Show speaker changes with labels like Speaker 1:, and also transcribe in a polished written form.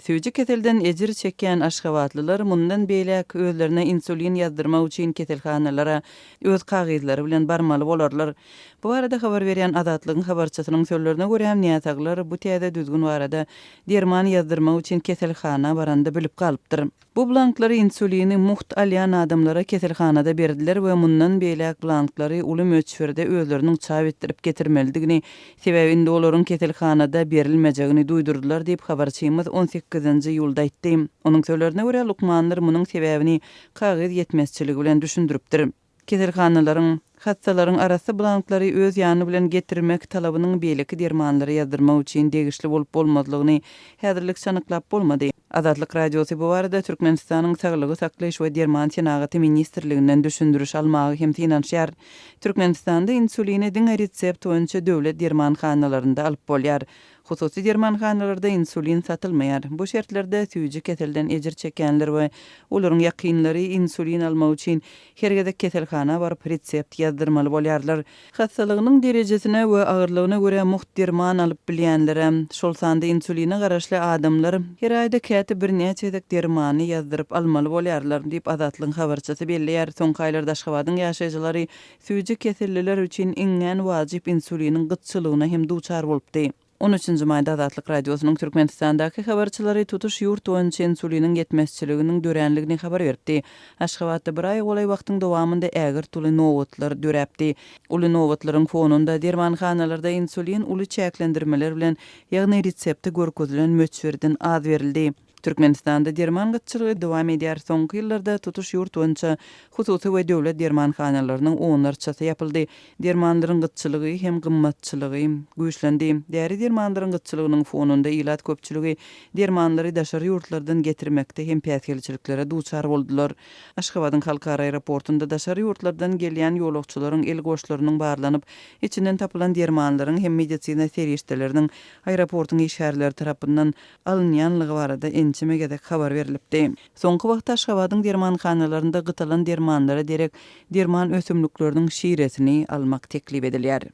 Speaker 1: Süýji keselden ejir çekýän aşgabatlylar mundan beýläk özlerine insulin ýazdyrmak üçin keselhanalara öz kagyzlary bilen barmaly bolarlar. Bu barada habar berýän Azatlygyň habarçysynyň sözlerine görä, näsaglar bu täze düzgün barada derman ýazdyrmak üçin keselhana baranda bilip galypdyr. Bu blanklary insulini mugt alýan adamlara keselhanada berdiler we mundan beýläk blanklary uly möçberde özleriniň çap etdirip getirmelidigini, sebäbi indi olaryň keselhanada berilmejegini duýdurdylar diýip, habarçymyz on sekizinji iýulda aýtdy. Onuň sözlerine görä, lukmanlar munuň sebäbini kagyz ýetmezçiligi bilen düşündiripdir. Keselhanalaryň, hassalaryň arassa blanklary öz ýany bilen getirmek talabynyň beýleki dermanlary ýazdyrmak üçin degişli bolup-bolmazlygyny häzirlikçe anyklap bolmady. Azatlyk Radiosy bu barada Türkmenistanyň Saglygy saklaýyş we derman senagaty ministrliginden düşündiriş almaga hem synanyşýar. Türkmenistanda insulini diňe resept boýunça döwlet dermanhanalarynda alyp bolýar. Hususy dermanhanalarda insulin satylmaýar. Bu şertlerde süýji keselden ejir çekýänler we olaryň ýakynlary insulin almak üçin her gezek keselhana baryp resept ýazdyrmaly bolýarlar. Hassalygynyň derejesine we agyrlygyna görä mugt derman alyp bilýänlere, şol sanda insuline garaşly adamlar her aýda käte birnäçe gezek dermany ýazdyryp almaly bolýarlar, diýip, Azatlygyň habarçysy belleýär. Soňky aýlarda Aşgabadyň ýaşaýjylary Süýji keselliler üçin iňňän wajyp insuliniň gytçylygyna hem duçar bolupdy. On üçünji maýda Azatlyk Radiosynyň Türkmenistandaky habarçylary tutuş ýurt boýunça insuliniň ýetmezçiliginiň döränligini habar beripdi. Aşgabatda bir aýa golaý wagtyň dowamynda ägirt uly nobatlar döräpdi. Uly nobatlaryň fonunda dermanhanalarda insulin uly çäklendirmeler bilen, ýagny reseptde görkezilen möçberden az berildi. Türkmenistanda derman gytçylygy dowam edýär. Soňky ýyllarda tutuş ýurt boýunça hususy we döwlet dermanhanalarynyň onlarçasy ýapyldy. Dermanlaryň gytçylygy hem gymmatçylygy güýçlendi. Däri-dermanlaryň gytçylygynyň fonunda ilat köpçüligi dermanlary daşary ýurtlardan getirmekde hem päsgelçiliklere duçar boldular. Aşgabadyň halkara aeroportunda daşary ýurtlardan gelýän ýolagçylaryň el goşlarynyň barlanyp, içinden tapylan dermanlaryň hem medisina serişdeleriniň aeroportuň işgärleri tarapyndan alynýanlygy barada ençeme gezek habar berlipdi. Soňky wagtda Aşgabadyň dermanhanalarynda gytalan dermanlara derek derman ösümlikleriniň şiresini almak teklip edilýär.